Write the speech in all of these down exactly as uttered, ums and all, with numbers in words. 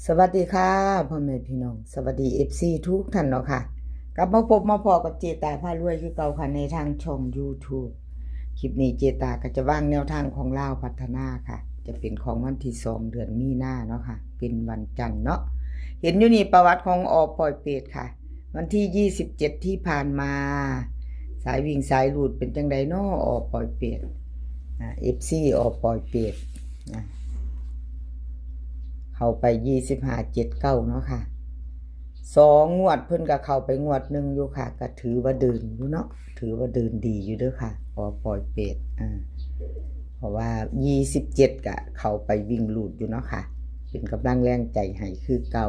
สวัสดีค่ะพ่อแม่พี่น้อง สวัสดี เอฟซี ทุกท่านเนาะค่ะ กลับมาพบมาพ้อกับเจตาพารวยคือเก่าค่ะ ในทางช่อง YouTube คลิปนี้เจตาก็จะวางแนวทางของลาวพัฒนาค่ะ จะเป็นของวันที่สองเดือนมีนาเนาะค่ะ เป็นวันจันทร์เนาะ เห็นอยู่นี่ประวัติของอปอยเปตค่ะ วันที่ยี่สิบเจ็ดที่ผ่านมา สายวิ่งสายรูดเป็นจังใดน้ออปอยเปตอ่า เอฟซี อปอยเปตอ่าเข้าไปยี่สิบห้า เจ็ดเก้าเนาะค่ะ สองงวดเพิ่นก็เข้าไปงวดหนึ่งอยู่ค่ะ ก็ถือว่าเดินอยู่เนาะ ถือว่าเดินดีอยู่เด้อค่ะ อปอยเปตอ่าเพราะว่ายี่สิบเจ็ดก็เข้าไปวิ่งรูดอยู่เนาะค่ะ เป็นกำลังแรงใจให้คือเก่า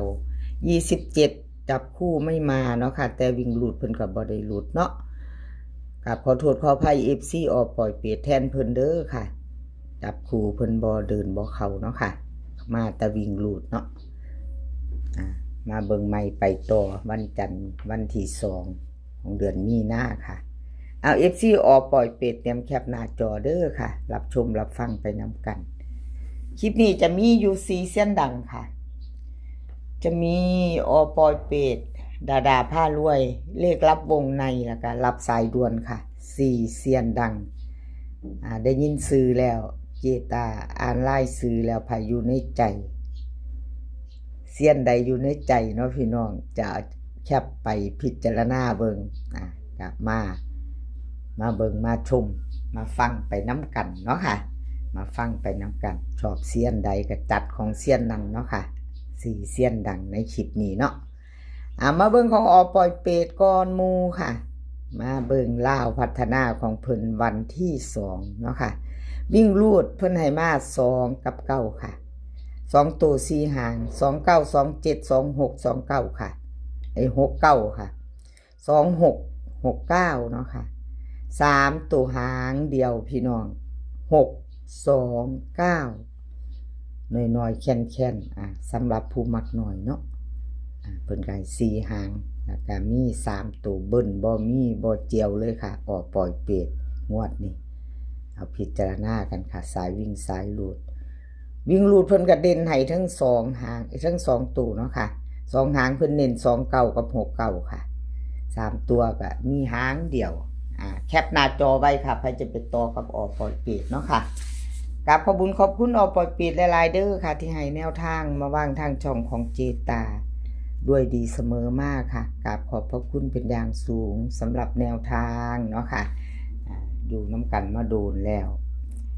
ยี่สิบเจ็ด จับคู่ไม่มาเนาะค่ะ แต่วิ่งรูดเพิ่นก็บ่ได้รูดเนาะ กราบขอโทษขออภัย เอฟซี อปอยเปตแทนเพิ่นเด้อค่ะ จับคู่เพิ่นบ่เดินบ่เข้าเนาะค่ะ มาแต่วิ่งรูดเนาะ อ่า มาเบิ่งใหม่ไปต่อวันจันทร์วันที่สองของเดือนมีนาค่ะ เอา เอฟซี อปอยเปตเตรียมแคปหน้าจอเด้อค่ะ รับชมรับฟังไปนำกัน คลิปนี้จะมีอยู่สี่เซียนดังค่ะ จะมีอปอยเปต ดาดาพารวย เลขลับวงใน แล้วก็ลับสายด่วนค่ะ สี่เซียนดัง อ่า ได้ยินชื่อแล้ว เจตาอ่านรายชื่อแล้ว ไผอยู่ในใจ เซียนใดอยู่ในใจเนาะพี่น้อง จะแคปไปพิจารณาเบิ่ง อ่า กลับมา มาเบิ่งมาชม มาฟังไปนำกันเนาะค่ะ มาฟังไปนำกัน ชอบเซียนใดก็จัดของเซียนนั้นเนาะค่ะ สี่เซียนดังในคลิปนี้เนาะ อ่า มาเบิ่งของอปอยเปตก่อนหมู่ค่ะ มาเบิ่งลาวพัฒนาของเพิ่นวันที่สองเนาะค่ะ วิ่งรูดเพิ่นให้มาสองกับเก้าค่ะ สองตัวสี่หาง สองเก้า สองเจ็ด สองหก สองเก้าค่ะ ไอ้ หกเก้าค่ะ สองหก หกเก้าเนาะค่ะ สามตัวหางเดียวพี่น้อง หกสองเก้า น้อยๆ แค้นๆ อ่า สำหรับผู้มักน้อยเนาะ อ่า เพิ่นก็ให้สี่หาง แล้วก็มีสามตัวเบิ้ล บ่มีบ่เจียวเลยค่ะ อปอยเปตงวดนี้ เอาพิจารณากันค่ะ สายวิ่งสายรูด วิ่งรูดเพิ่นก็เด่นให้ทั้งสองหาง ทั้งสองตัวเนาะค่ะ สองหางเพิ่นเน้นสองเก้ากับหกเก้าค่ะ สามตัวก็มีหางเดียว อ่า แคปหน้าจอไว้ค่ะ ไผจะไปต่อกับอปอยเปตเนาะค่ะ กราบขอบบุญขอบคุณอปอยเปตหลายๆ เด้อค่ะ ที่ให้แนวทางมาวางทางช่องของเจตา ด้วยดีเสมอมาค่ะ กราบขอบพระคุณเป็นอย่างสูงสำหรับแนวทางเนาะค่ะ อ่า อยู่นำกันมาโดนแล้ว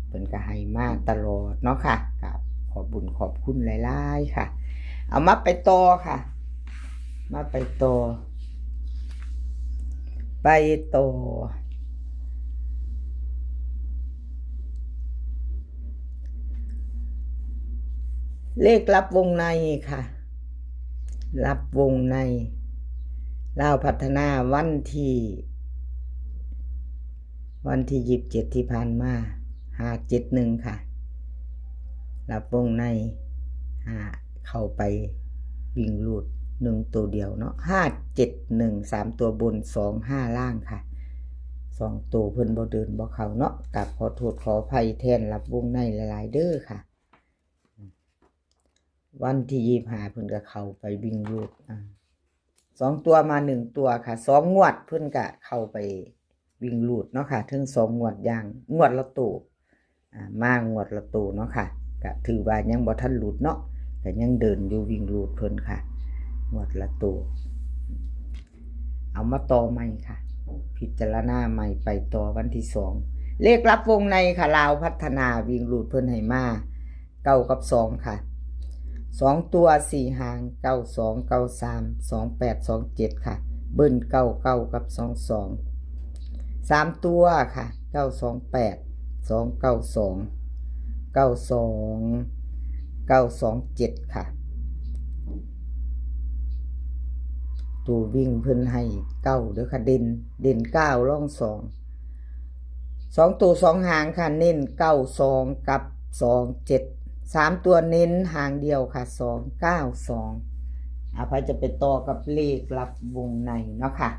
เพิ่นก็ให้มาตลอดเนาะค่ะ กราบขอบบุญขอบคุณหลายๆ ค่ะ เอามาไปต่อค่ะ มาไปต่อ ไปต่อ เลขลับวงในค่ะ ลับวงใน ลาวพัฒนาวันที่ วันที่ยี่สิบเจ็ดที่ผ่านมา ห้าเจ็ดหนึ่งค่ะ ลับวงใน ห้า เข้าไปวิ่งรูดหนึ่งตัวเดียวเนาะ ห้าเจ็ดหนึ่ง สามตัวบน สองห้าล่างค่ะ สองตัวเพิ่นบ่เดินบ่เข้าเนาะ กราบขอโทษขออภัยแทนลับวงในหลายๆ เด้อค่ะ วันที่ยี่สิบห้าเพิ่นก็เข้าไปวิ่งรูด อ่า สองตัวมาหนึ่งตัวค่ะ สองงวดเพิ่นก็เข้าไปวิ่งรูดเนาะค่ะ ถึงสองงวดอย่าง งวดละตัว อ่า มางวดละตัวเนาะค่ะ ก็ถือว่ายังบ่ทันหลุดเนาะ ก็ยังเดินอยู่วิ่งรูดเพิ่นค่ะ งวดละตัว เอามาต่อใหม่ค่ะ พิจารณาใหม่ไปต่อวันที่สอง เลขลับวงในค่ะ ลาวพัฒนาวิ่งรูดเพิ่นให้มา เก้ากับสองค่ะ สองตัวสี่หาง เก้าสอง เก้าสาม สองแปด สองเจ็ดค่ะ เบิ้ล เก้าเก้า กับ สองสอง สามตัวค่ะ เก้าสองแปด สองเก้าสอง เก้าสอง เก้าสองเจ็ดค่ะ ตัววิ่งเพิ่นให้เก้าเด้อค่ะ เด่น เด่นเก้า รองสอง สองตัวสองหางค่ะ เน้นเก้าสอง กับ สองเจ็ด สามตัวเน้นหางเดียวค่ะ สองเก้าสอง อ่ะ ไผจะไปต่อกับเลขลับวงในเนาะค่ะ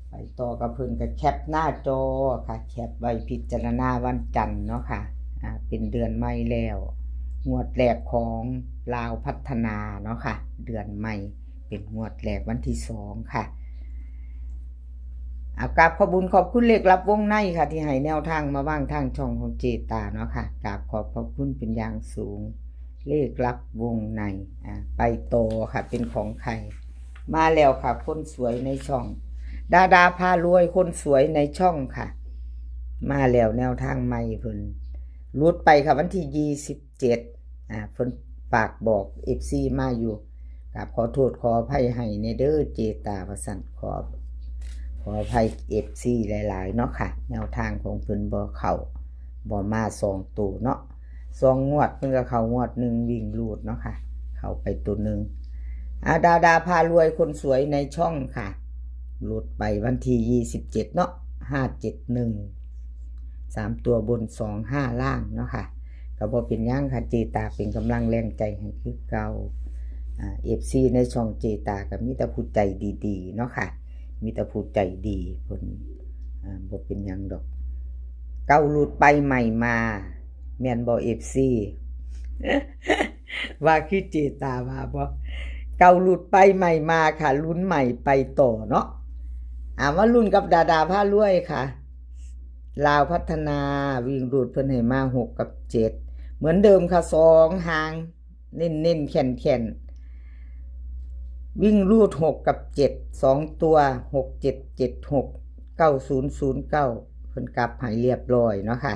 ไปต่อกับเพิ่นก็แคปหน้าจอค่ะ แคปไว้พิจารณาวันจันทร์เนาะค่ะ อ่า เป็นเดือนใหม่แล้ว งวดแรกของ ลาวพัฒนาเนาะค่ะ เดือนใหม่เป็นงวดแรกวันที่สองค่ะ เอากราบขอบบุญขอบคุณเลขลับวงในค่ะ ที่ให้แนวทางมาวางทางช่องของเจตาเนาะค่ะ กราบขอบขอบคุณเป็นอย่างสูง เลขลับวงใน อ่า ไปต่อค่ะ เป็นของใคร มาแล้วค่ะ คนสวยในช่อง ดาดาพารวยคนสวยในช่องค่ะ มาแล้วแนวทางใหม่เพิ่นหลุดไปค่ะ วันที่ยี่สิบเจ็ด อ่า เพิ่นฝากบอกเอฟซีมาอยู่ กราบขอโทษขออภัยให้แน่เด้อเจตาว่าซั่น ขอ ขออภัยเอฟซีหลายๆเนาะค่ะ แนวทางของเพิ่นบ่เข้า บ่มาสองตัวเนาะ สองงวดเพิ่นก็เข้างวดหนึ่ง วิ่งรูดเนาะค่ะ เข้าไปตัวหนึ่ง อ่า ดาดาพารวยคนสวยในช่องค่ะ หลุดไปวันที่ยี่สิบเจ็ดเนาะ ห้าเจ็ดหนึ่ง สามตัวบน สองห้าล่างเนาะค่ะ ก็บ่เป็นหยังค่ะ เจตาเป็นกำลังแรงใจให้คือเก่า อ่า เอฟซีในช่องเจตาก็มีแต่ผู้ใจดีๆเนาะค่ะ มีแต่ผู้ใจดีเพิ่น อ่า บ่เป็นหยังดอก เก่าหลุดไปใหม่มา แม่นบ่เอฟซี ว่าคือเจตาว่าบ่ เก่าหลุดไปใหม่มาค่ะ ลุ้นใหม่ไปต่อเนาะ อ่า มาลุ้นกับดาดาพารวยค่ะ ลาวพัฒนาวิ่งรูดเพิ่นให้มาหกกับเจ็ด เหมือนเดิมค่ะ สองหาง เน้นๆแข็งๆ วิ่งรูดหกกับเจ็ด สองตัว หกเจ็ดเจ็ดหก เก้าศูนย์ศูนย์เก้า เพิ่นกลับให้เรียบร้อยเนาะค่ะ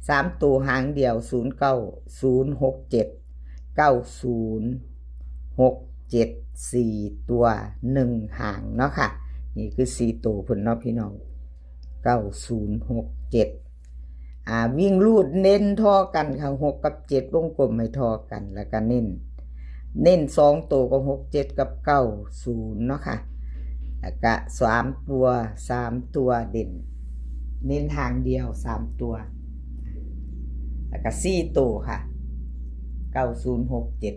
สามตัวหางเดียว ศูนย์เก้า ศูนย์หกเจ็ด เก้าศูนย์หกเจ็ด สี่ตัว หนึ่งหางเนาะค่ะ นี่คือสี่ตัวเพิ่นเนาะพี่น้อง เก้าศูนย์หกเจ็ด อ่า วิ่งรูดเน้นท่อกันค่ะ หกกับเจ็ด วงกลมให้ท่อกัน แล้วก็เน้น เน้นสองตัวก็ หกเจ็ด กับ เก้าศูนย์ เนาะค่ะ แล้วก็สามตัว สามตัวเด่น เน้นหางเดียว สามตัว แล้วก็สี่ตัวค่ะ เก้าศูนย์หกเจ็ด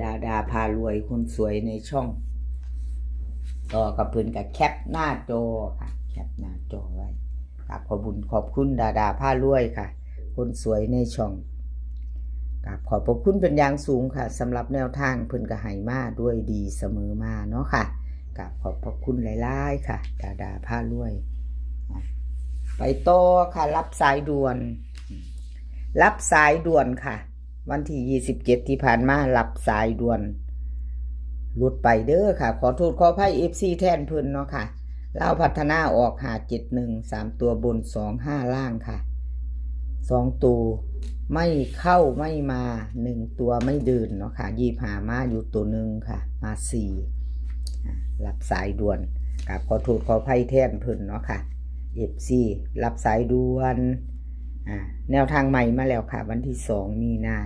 ดาดาพารวยคนสวยในช่อง ต่อกับเพิ่นก็แคปหน้าจอค่ะ แคปหน้าจอไว้ กราบขอบบุญขอบคุณดาดาพารวยค่ะ คนสวยในช่อง กราบขอบพระคุณเป็นอย่างสูงค่ะ สำหรับแนวทางเพิ่นก็ให้มาด้วยดีเสมอมาเนาะค่ะ กราบขอบพระคุณหลายๆค่ะ ดาดาพารวย อ่ะ ไปต่อค่ะ รับสายด่วน รับสายด่วนค่ะ วันที่ยี่สิบเจ็ดที่ผ่านมา รับสายด่วน หลุดไปเด้อค่ะ ขอโทษขออภัยเอฟซีแทนเพิ่นเนาะค่ะ ลาวพัฒนาออก ห้าเจ็ดหนึ่ง สามตัวบน สองห้าล่างค่ะ สองตัวไม่เข้าไม่มา หนึ่งตัวไม่เดินเนาะค่ะ ยี่สิบห้ามาอยู่ตัวหนึ่งค่ะ มาสี่ อ่ะ รับสายด่วน กราบขอโทษขออภัยแทนเพิ่นเนาะค่ะ เอฟซี รับสายด่วน อ่า แนวทางใหม่มาแล้วค่ะ วันที่สองมีนา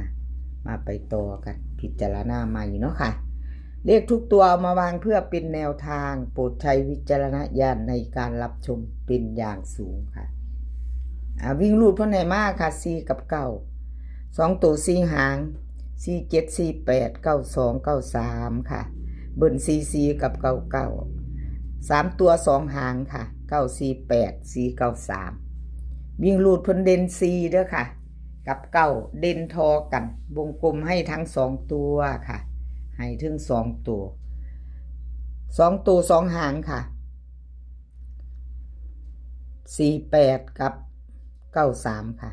มาไปต่อกัน พิจารณาใหม่เนาะค่ะ เลขทุกตัวเอามาวางเพื่อเป็นแนวทาง โปรดใช้วิจารณญาณในการรับชมเป็นอย่างสูงค่ะ อ่า วิ่งรูดเพิ่นให้มาค่ะ สี่กับเก้า สองตัวสี่หาง สี่เจ็ด สี่แปด เก้าสอง เก้าสามค่ะ เบิ้ล สี่สี่ กับ เก้าเก้า สามตัวสองหางค่ะ เก้าสี่แปด สี่เก้าสาม วิ่งรูดเพิ่นเด่นสี่เด้อค่ะ กับเก้า เด่นท่อกัน วงกลมให้ทั้งสองตัวค่ะ ให้ถึงสองตัว สองตัวสองหางค่ะ สี่แปด กับ เก้าสามค่ะ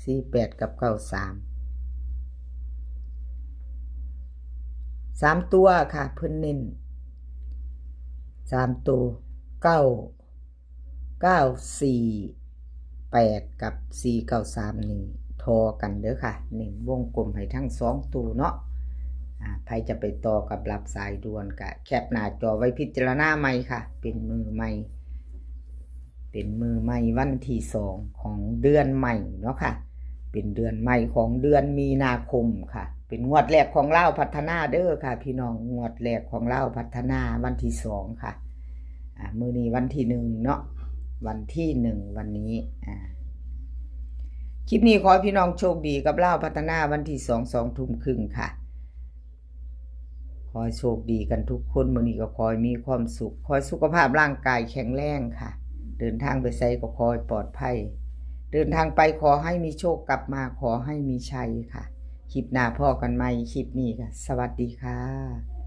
สี่แปด กับ เก้าสาม สามตัวค่ะ เพิ่นเน้น สามตัว เก้า เก้าสี่แปด กับ สี่เก้าสาม นี่ท่อกันเด้อค่ะ เน้นวงกลมให้ทั้งสองตัวเนาะ อ่า ใครจะไปต่อกับรับสายด่วนก็แคปหน้าจอไว้พิจารณาใหม่ค่ะ เป็นมือใหม่ เป็นมือใหม่วันที่สองของเดือนใหม่เนาะค่ะ เป็นเดือนใหม่ของเดือนมีนาคมค่ะ เป็นงวดแรกของลาวพัฒนาเด้อค่ะ พี่น้อง งวดแรกของลาวพัฒนาวันที่สองค่ะ อ่า มื้อนี้วันที่หนึ่งเนาะ วันที่หนึ่งวันนี้ อ่า คลิปนี้ขอให้พี่น้องโชคดีกับลาวพัฒนาวันที่สอง สองทุ่มครึ่งค่ะ ขอให้โชคดีกันทุกคน มื้อนี้ก็ขอให้มีความสุข ขอให้สุขภาพร่างกายแข็งแรงค่ะ เดินทางไปไสก็ขอให้ปลอดภัย เดินทางไปขอให้มีโชค กลับมาขอให้มีชัยค่ะ คลิปหน้าพ้อกันใหม่ คลิปนี้ก็สวัสดีค่ะ